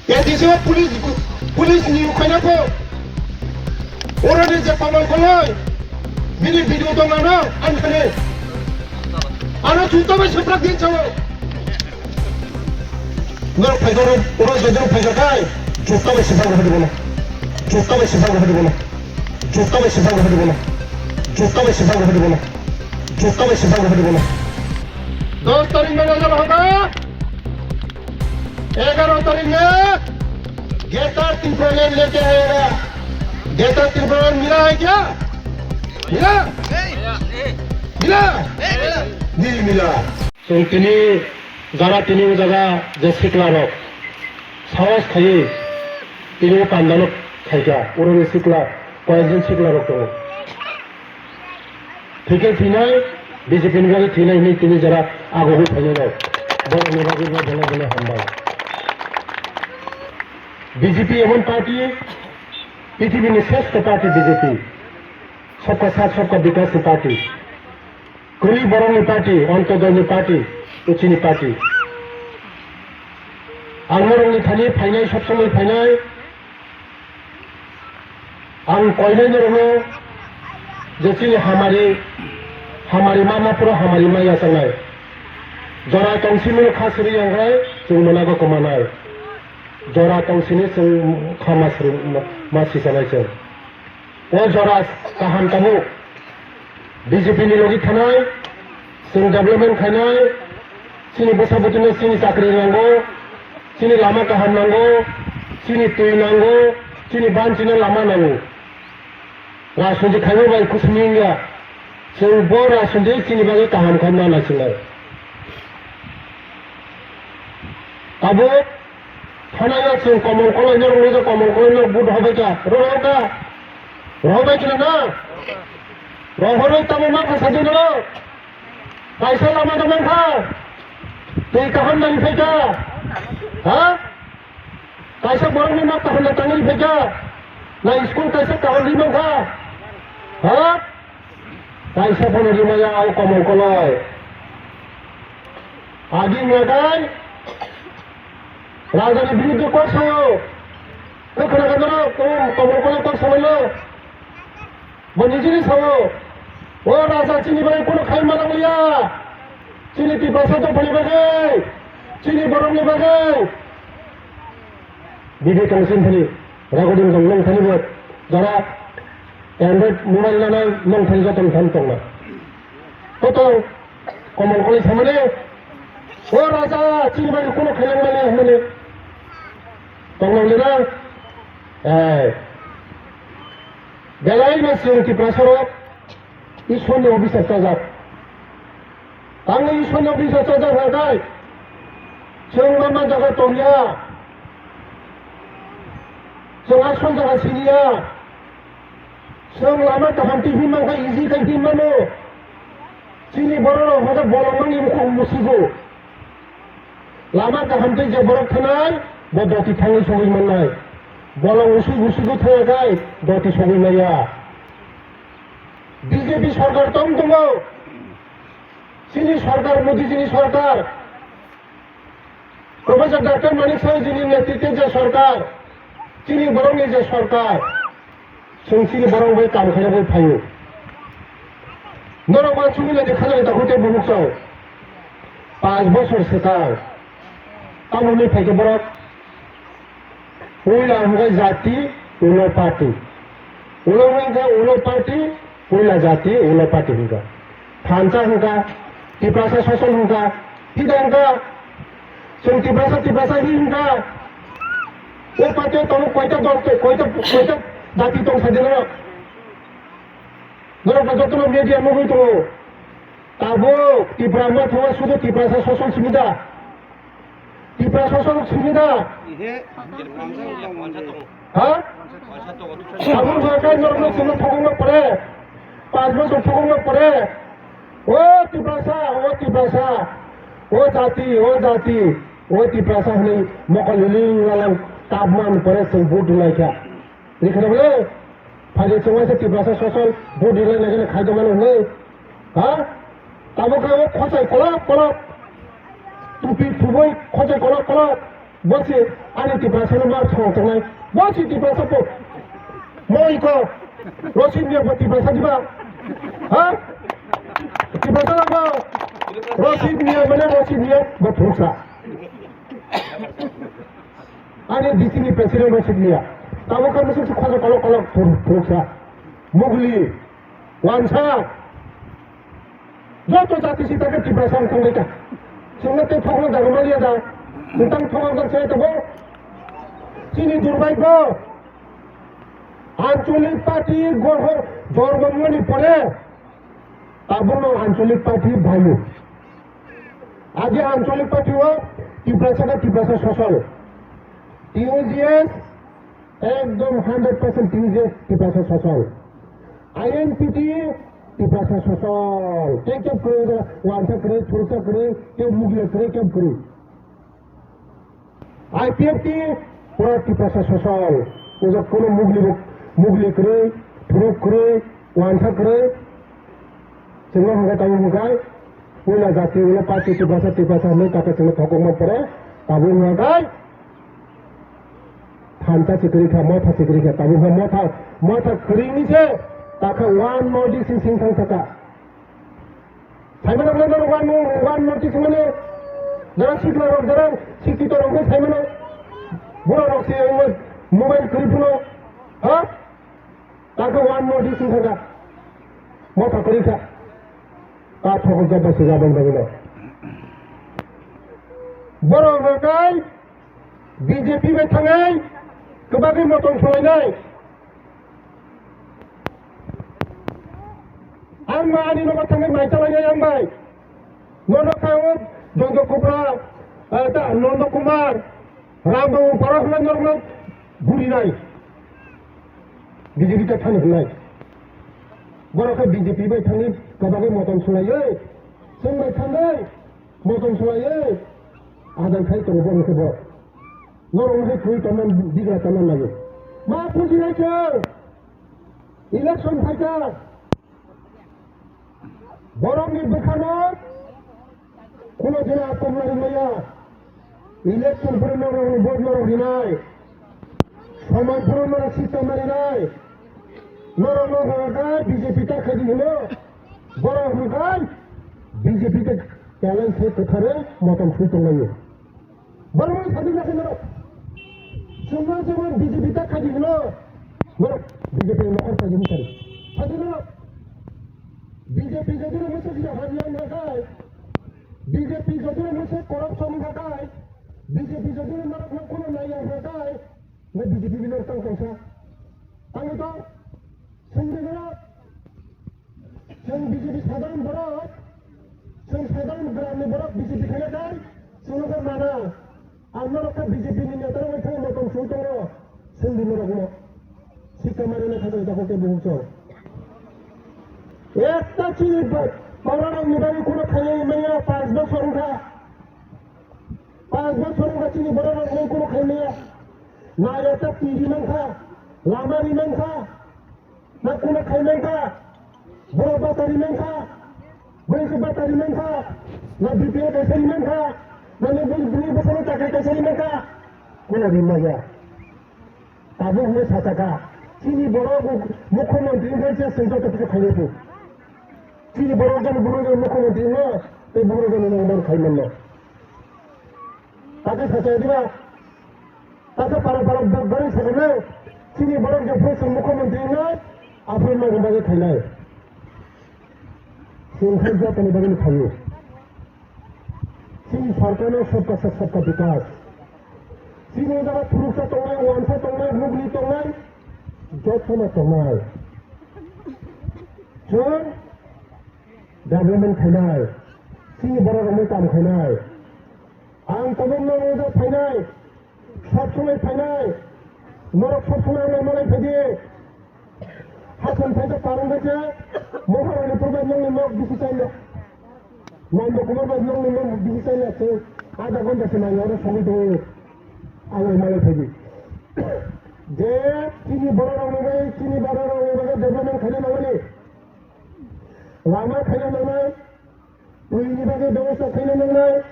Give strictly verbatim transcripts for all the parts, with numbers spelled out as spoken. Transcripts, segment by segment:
A D C o police, police ni ukhai na pho. Oro ni je Kamal Koloi, bini video tong ano, ang khani. Ano juta bai seprak din chalo. Norok phaikha oro, oro jodi rok phaikha khai, juta bai seprak rw phadi bono. Juta bai seprak rw phadi bono. Juta bai seprak rw phadi bono. Juta bai seprak rw phadi bono. Juta bai seprak rw phadi bono. Dos tarik no nojor hoga. Egaroh tarik mein Greater Tipraland lete aayega. Greater Tipraland mila hai kya? Mila? Mila? Nahi mila. Chwng tini jara tini o jaga je sikla rok sahos khaiwi tini o pandalo khaikha, oro ni sikla koyekjon sikla rok tongo. Thwikhe thwinai, B J P ni bagwi thwinai hinwi tini jora ago huk phainai rok. Borokni bagwi no belai belai hambai. B J P emon party, pithibini sreshto party B J P. Sabka saath, sabka bikas ni party. Kwrwi borokni party, Antodoy ni party, uchini party. Ang norokni thani phainai, sob somoi phainai. Ang koinai norokno je chini hamari, hamari ma ma phuru hamari ma yachangnai. Jora tong simi no kha siri yang rai, chwng mona go kwmanai. Jora tong sini chwng kha ma siri ma, ma sichanai chwng. O jora kaham tabuk. B J P ni logi thanai, chwng development khainai, chini bwsa bwtwino chini chakri nango, chini lama kaham nango, chini twi nango, chini banchina lama nango. Rajniti khaima bai kusuni wngya, chwng bo rajniti chini bagwi kaham khaima nasinai. Tabuk Thana ya chwng Komol Koloi no rwngwi, Komol Koloi no vote hobai kha, rwhorkha, rwhorbai khna na, rwhorwi tamo ma kha sadi no, kaisa lama tamo kha, twi kaham nang phai kha, ha, kaisa borok ni ma kaham nang tangwi phai kha, na school kaisa kaham ri man kha, ha. Kaisa phano rimaya o Komol Koloi. Agi ngatai Rajani biruddhe kok sayo. Kok khna kha doro, Komol Koloi kok sayo. Bo nijini sayo. O Raja chini bagwi kono khai manang liya. Chini Tiprasa dophani bagwi. Chini borokni bagwi. Bibek tong sini thani, ragodin tong nang thani bo, jara Android mobile nana nang thani joto thani tong na. Koto Komol Koloi samani, o Raja, chini bai kono khalang mani hamani. Tong nang lena, eh, belai no chwng Tiprasa rok, Ishwar ni officer chajak. Tangwi Ishwar ni officer chajak hai kai. Chwng lama jaga tongya. Chwng asol jaga siniya. Chwng lama kaham twi himma khe easy khai himmano. Chini borok rok hwnkhe bolong mani mukhung musigo. Lama kaham twi je borok thanai, bo doti thangwi sogwi mannai. Bolong usui usui thangya khai, doti sogwi maya. B J P sarkar tong tongo. Chini sarkar, Modi jini sarkar. Professor Doctor Manik Saha jini netritwe je sarkar. Chini borokni je sarkar. Chwng chini borok bai kam khaina bai phaio. Norok ma chumui lai khajani takhuk tei bubuk chao. Panch bosor swkang. Tamoni phaikhe borok. Puila hwnkhe jati, ulo party. Ulo hwnkhe ulo party, puila jati, ulo party hwnkha. Thansa hwnkha, Tiprasa sosol hwnkha, hida hwnkha, chwng Tiprasa, Tiprasa hi hwnkha. O party o tongo koita dol, koita, koita jati tong sa dino. Norok jotono media nugwi tongo. Tabuk Tipra ma thangma sudu Tiprasa sosol simi da. Tipra sosol simi da? Ihe. Ha? Tabuk sarkar norokno chwngno thogokma pore. Panch bosor thogokma pore. O Tiprasa, o Tiprasa. O jati, o jati. O Tiprasa hwnwi mokol lili lalang tabman pore chwng vote rwlaikha. Rikhe rwle? Phaidi chwng waisa Tiprasa sosol vote rwlainai kheno khaidokmano hwnwi. Ha? Tabuk khe o khosai kolok kolok, tupi thubui khosai kolok kolok, Bo se ani Tiprasa no mar thong tongnai. Bo se Tiprasa po. Mo iko. Rosit Miya bo Tiprasa diba? Ha? Tiprasa lang bo. Rosit Miya mane Rosit Miya bo thungsa. Ani D C ni president Rosit Miya. Tamo ka musu khalo kalo kalo thung-, thungsa. Mugli. Wansa. Joto jati sita khe Tiprasa wng thangbai kha. Chwngno tei thokno jaga maliya da. Chwng tang thokjak se tongo. Chini durbaigyo. Anchalik party gohor jormo wngmani pore tabukno Anchalik party bayu. Age Anchalik party o Tiprasa khe Tiprasa sosol. T U G S ekdom hundred percent T U G S Tiprasa sosol. I N P T Tiprasa sosol. Tei keb kwrwi, wansa kwrwi, thursa kwrwi, tei mugla kwrwi, keb kwrwi. I P F T pura Tiprasa sosol. Ujak kono mugli bo, mugli kwrwi, thuruk kwrwi, wansa kwrwi. Chwngno hwnkhai tamo hwnkhai, puila jati ulo party Tiprasa, Tiprasa hwnwi kaka chwngno thokokma pore, tabuk hwnkhai. Thansa se kwrwi kha, motha se kwrwi kha, tabuk kha motha, motha kwrwini se, takha one notice sing thang saka. Saimano wngmano one, one notice mane, jara sikla rok, jara sikito rok khe saimano, bura rok se mobile kwrwi phano, ha? Takha one notice sing thang kha, motha kwrwi kha, ta thokok jaba se jabang bagino. Borok rok kai, B J P bai thangwi kwbagwi motom swlainai. Ang ma ani nogo thangwi mai chalainai ang bai. Nono kha o Jondo Kubra, eh, ta Nondo Kumar, Ram Babu borok hwnwi norokno burinai. B J P ta thani hwnwi. Borok khe B J P bai thangwi kwbagwi motom swlaiwi, chwng bai thangwi. Motom swlaiwi adang khai tongo borok khe bo. Norok wngkhe twi tongma bigra tongma laio. Ma phuji nai chwng. Election phaikha. Borokni bwkhano kuno jila akom nari maya. Election phuru norokni vote norok rinai. Somoi phuru norok system marinai. Norok no hwnkhai B J P ta khaidi hino. Borok hwnkhai B J P ta talent se kwthare motom swi tonglaio. Borok no sadi nakhai norok. Chwngno chwngno B J P ta khaidi hino. Norok B J P ni nokol khaidi hino sadi. Sadi norok. B J P jodi no mwsuk ya hadi ang nakhai. B J P jodi no mwsuk corruption nakhai. B J P jodi no norok no kuno naiya nakhai. Nai B J P bini tang tangsa. Ang to sengre gana. Chwng B J P sadharon borok, chwng sadharon gramni borok B J P khaina kai, chwngno khe mana. Ang norok khe B J P ni neta rok thang motom sui tongo, sengri norok no. Sikka mari na khato jako ke buhuk chong. Ekta chini ba-, borok rok ni bagwi kuno khaina manya panch bosor wngkha. Panch bosor wngkha chini borok rok ni kuno khaina manya. Nai ekta T V mankha, lama ri mankha. Na kuno khai mankha, borok batari mankha, borok se batari mankha, na B P L kaisa ri mankha, na ni bini bini bosoro chakri kaisa ri mankha, kuno ri maya. Tabuk hwnwi sasaka, chini borok mukhyamantri wngkha se sengkha topisa khainai phu. Chini borok jani borok jani mukhyamantri no, tei borok jani nang man khai manno. Tata sacha diba? Tata para para bari sacha nai. Chini borok je phone mukho mantri nai. Aphuru nang bagwi khainai. Chini khai jotoni bagwi khaio. Chini sarkar no sabka sath sabka bikas. Chini jaga phuruksa tongnai, wansa tongnai, mugni tongnai, jotono tongnai. Chwng development khainai. Chini borok rokno kam khainai. Ang tabuk norok ujak phainai, sob somoi phainai, norok sob somoi ang malai phaidi. Hasan phaikha parwng khe, Maharani purbai nongni nok bisi chainai. Nanda Kumar bai nongni nok bisi chainai se, adha ghonta se nai oro sogwi tongo. Ang malai phaidi. Je chini borok rokni bai, chini borok rokni bai development khaina nangmani. Lama khaina nangnai, twini bagwi bebosta khaina nangnai,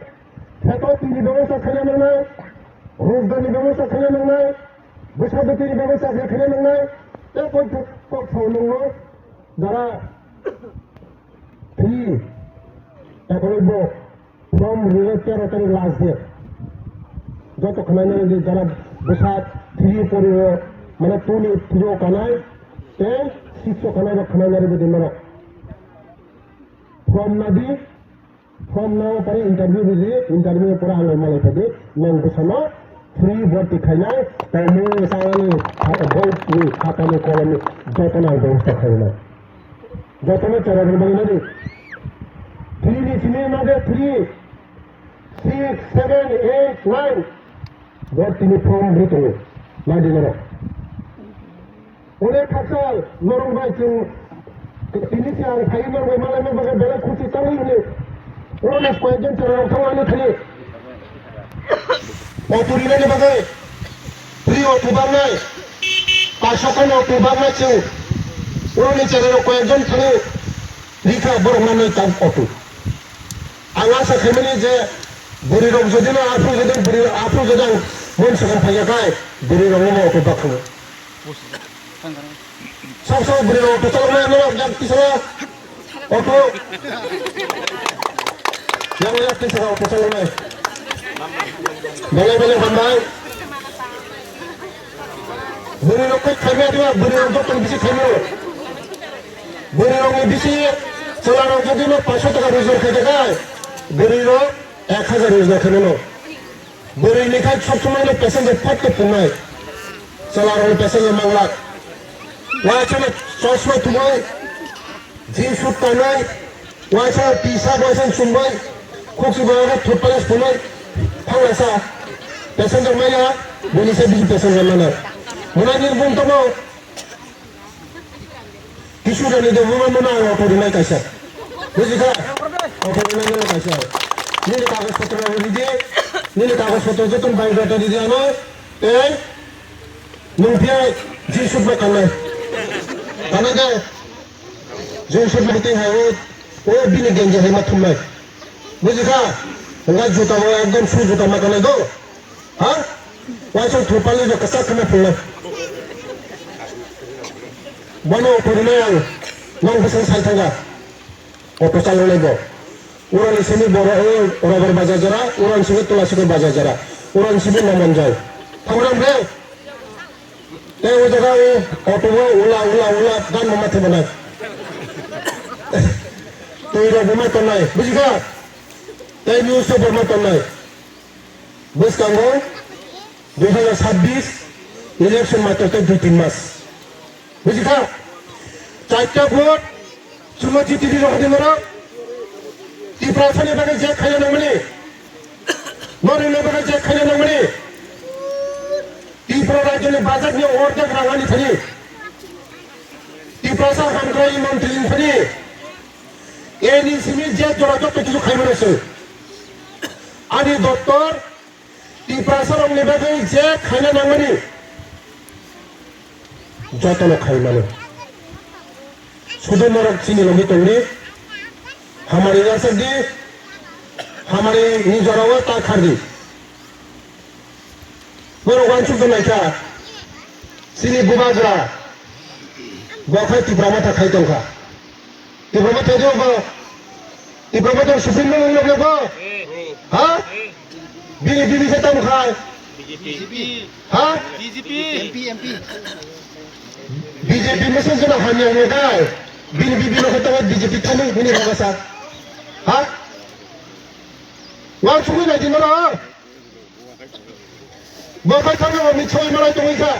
pheto twini bebosta khaina nangnai, Rojgarni bebosta khaina nangnai, bwsa bwtwini bebosta khaina nangnai, tei poito kok sao nangno jara free takhwlai bo form rwgwi tero tarik last date. Joto khwlainani di jara bwsa three pori o, mane two ni three o kanai, tei six o kanai rok khwlainani bidi norok. Form nadi, form no pore interview ridi, interview pore ang malai phadi, nang bwsano free borti khainai, tei mui sanani ha-, boi ni khatani kolomni jotono ang bebosta khainai. Jotono chera rwmani nadi. Three ni simi nade three, six, seven, eight, nine. Bortini form rwi tongo. Nadi norok. Onek khaksa norok bai chwng tini se ang phai norok bai malai ma bagwi belai khusi tangwi hwnwi. Oro nas koyekjon chwrairok thangmani thani. Auto rinani bagwi free auto barnai. Paisokon auto barnai chwng. Oroni chwrairok koyekjon thangwi rikha borok manwi tang auto. Ang asa khaimani je bwrwi rok jodi no aphuru jodi bwrwi aphuru jodi ang mon sakha phaiya khai bwrwi rok no auto bakhango. Sok sok bwrwi rok auto chaloknai no jak tisana auto. Yang jak tisana auto chaloknai. Belai belai hambai. Bwrwi rok khai khaimya diba bwrwi rok joto bisi khaimya. Bwrwi rok ni bisi chwla rok jodi no paanch sho taka rojgar khai kha khai bwrwi rok ek hazar rojgar khai mano. Bwrwi ni khai sob somoi no passenger phat to phungnai. Chwla rok ni passenger manglak. Waisa no chosma thumui, jeans suit kanai, waisa T-shirt waisa chumbai, khukchi bo thutpalis phunui, thanglaisa passenger maya, bini se bisi passenger mana. Muna ni bung tamo. Kisu rani de muna muna ang auto rinai kaisa. Bujikha? Auto rinai muna kaisa. Nini kagoj potro ridi, nini kagoj potro jotun biodata ridi ano, tei nung phiya jeans suit ma kanai. Kanai de, jeans suit ma hitai hai o, o bini genji hai ma thumnai. Bujikha? Nga juta bo ekdom su juta ma kanai do. Ha? Waisong thupali no kwchak kheno phungo. Bono phungnai ang, nang bwswng sai thangkha. Auto chaloknai bo. Urani simi boro o rubber baja jora, urani simi tola sikor baja jora. Urani simi no manjai. Thangrang bre. Tei o jaga o auto bo ula, ula, ula, dan mama thebana. Tei rok bo ma tongnai. Bujikha? Tei newspaper ma tongnai. Bwskango dui hazar sabbish election matro tei dui tin mas. Bujikha? Charta vote chwngno jitidi rw hadi norok. Tiprasani bagwi je khaina nangmani. Norokni bagwi je khaina nangmani. Tripura rajyoni budgetni ordek rang ani thani. Tiprasa hamkrai mantri ni thani. Eni simi je jora joto kisu khaimani se. Ani doptor Tiprasa rokni bagwi je khaina nangmani jotono khaimani. Sudu norok chini logi tongdi, hamari yasakdi, hamari ni jorao ta khardi. Borok wansuk tong naikha, chini bubagra bo khai Tipra Motha khai tongkha. Tipra Motha do bo. Tipra Motha Supreme no wngya bo. Ha? Bini, bini khe tamo khai. B J P. Ha? B J P. M P, M P. B J P mese jeno hamya wngya khai. Bini, bini khe tamo B J P thani bini rogasa. Ha? Wansugwi naidi norok. Bo khai thangwi bo mithoi malai tongwi kha.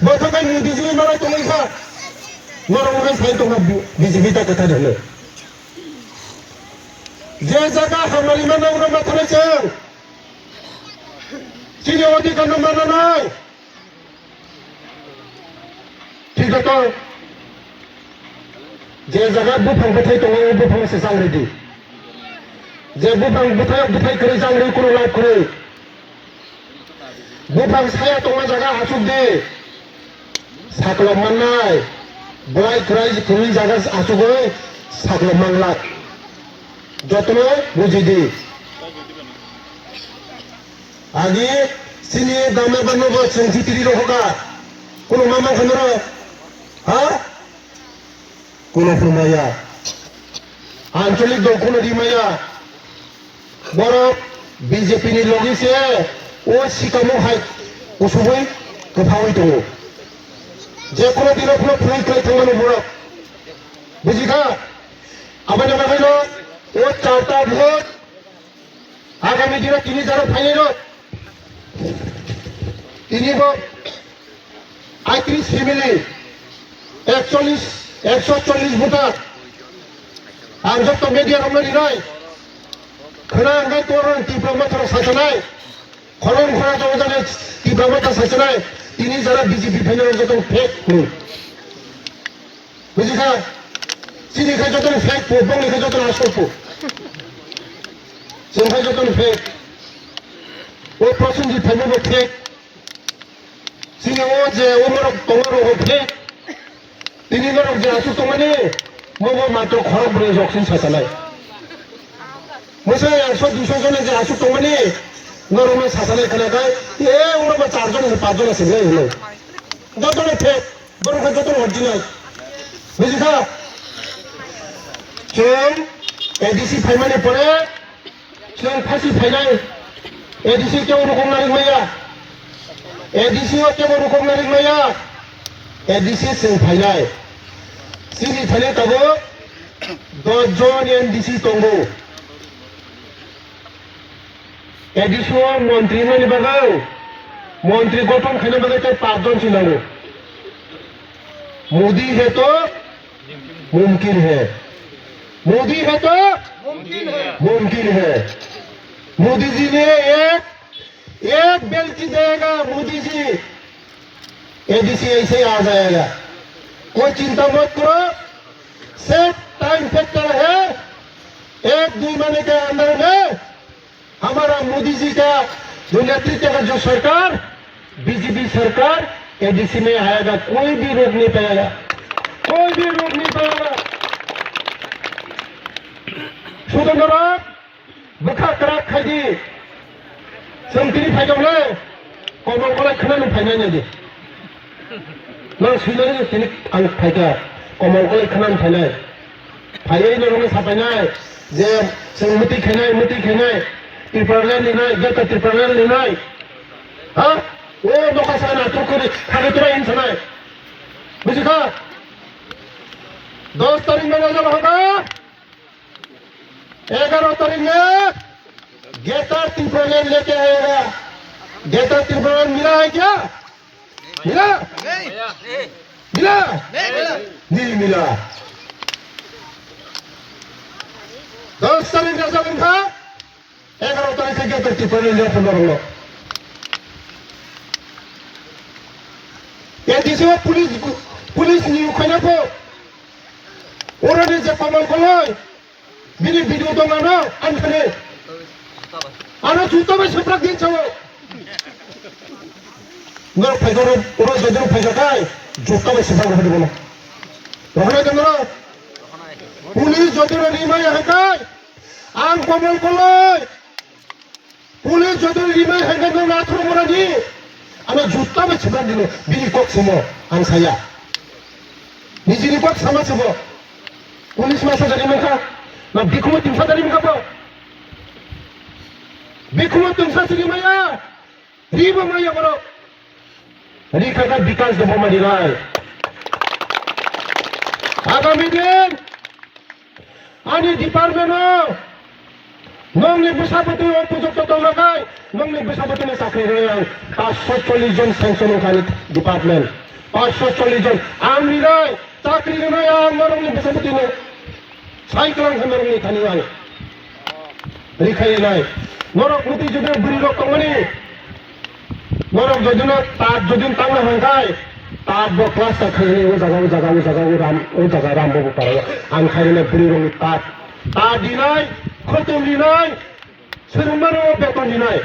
Bo khai khai mudi jini malai tongwi kha. Norok wngkha sai tongkha B J P ta kwthar hwnwi. Je jaga hamari mano uro mathanai chwng. Chini odhikar no mananai. Thik khe tong. Je jaga buphang bwthai tongo, o buphang se chang ridi. Je buphang bwthai, bwthai kwrwi chang rwi, kunu lab kwrwi. Buphang saya tongma jaga achuk di. Saklo mannai. Bwlai kwrai kwrwi jaga achugwi saklo manglak. Jotono buji di. Agi sini dama bangno bo chwng chitiri rok hoka. Kuno ma mang khamaro? Ha? Kuno phuru maya. Ancholik dol kuno ri maya. Borok B J P ni logi se o sikamo hai kusubui kwphaui tongo. Je kuno dino kuno phunui kwlai thangmano borok. Bujikha? Aboni bagwino o charta vote Agami dino tini jaro phainai rok. Tini bo aitris family, ekchollis, ekso chollis voter. Ang joto media rokno rinai. Khwna wngkha torong Tipra Motha rok sachanai. Khorang khorang jabo jani Tipra Motha sachanai. Tini jara B J P phainai rok joto fake. Bujikha? Chini khe jotono fake po, bongni khe jotono asol po. Chwng khe jotono fake. O Prosenjit phaima bo fake. Chini o je o norok tongo rok bo fake. Tini norok je aswk tongmani, mo bo matro khorok brwi rok sin sasanai. Mwsa ekso duiso jone je aswk tongmani, norokno sasanai khwnakhai, e oro bo char jona se, panch jona se hinwi hino. Jotono fake. Borok khe joto original. Bujikha? Chwng A D C phaimani pore chwng phasi phainai. A D C kebo rukhok narik maya. A D C o kebo rukhok narik maya. A D C chwng phainai. Chini thani tabuk dos jon M D C tongo. A D C o montri mani bagwi, montri gothon khaina bagwi tei pach jon se nango. Modi hai to mumkin hai. Modi hai to mumkin hai. Modi ji ne ek, ek belki dega Modi ji. A D C aise aa jayega. Koi chinta mat karo. Same time factor hai. Ek dui mahine ke andar mein हमारा मोदी जी का जो नेतृत्व का जो सरकार, बीजेपी सरकार, एडीसी में आएगा, कोई भी रोक नहीं पाएगा, कोई भी रोक नहीं पाएगा। Sudondorok, bwkha kwrak khaidi, chwng tini phaikha hwnwi, komol kolai khwnani phainai nai di. Nang swinani tini ang phaikha, komol kolai khwnani phainai. Phaiwi norokno sapainai je chwng mwtwi khainai, mwtwi khainai, Tipraland ninai, Greater Tipraland ninai. Ha? O nokha sana tuk kori, thani tura in sanai. Bujikha? Dos tarik mein result hoga, egaro tarik mein Greater Tipraland leke aayega. Greater Tipraland mila hai kya? Mila? Mila? Nahi mila. Dos tarik result wngkha, egaro tarik khe Greater Tipraland ni pondro rok. A D C o police, police ni ukhaina pho. Oro ni je Komol Koloi, bini video tong ano, ang thani. Ano juta bai suprak din sao. Nor phaikha ro, oro jodi ro phaikha kai, juta bai suprak ro phadi bono. Rohonai tong ro. Police jodi ro rimai hai kai, ang Komol Koloi. Police jodi rimai hai kai nang nathro morani. Ano juta bai suprak dino, bini kok sumo, ang saya. Nijini kok sama sumo. Police masa jadi mangkha. Na bikhumo tingsa jadi mangkha bo. Bikhumo tingsa jadi maya. Ribo maya borok. Rikha kha bikas do bomani lai. Agami din ani department o nongni bwsabwtwi o pujokto tongnakhai, nongni bwsabwtwini chakri rwnai ang. Paanch sho chollish jon sanction wngkha ani department. Paanch sho chollish jon. Ang rinai, chakri rwnai ang norokni bwsabwtwino. Sai kwlang khe norokni thani ang. Rikhainai. Norok muti jodi bwrwi rok tongmani. Norok jodi no tat jodi tangna hwnkhai, tat bo plaster khainai o jaga, o jaga, o jaga, o ram, o jaga ram bo bwtaro. Ang khainai bwrwi rokni tat. Tat dinai, khotom dinai, swrwngmano beton dinai.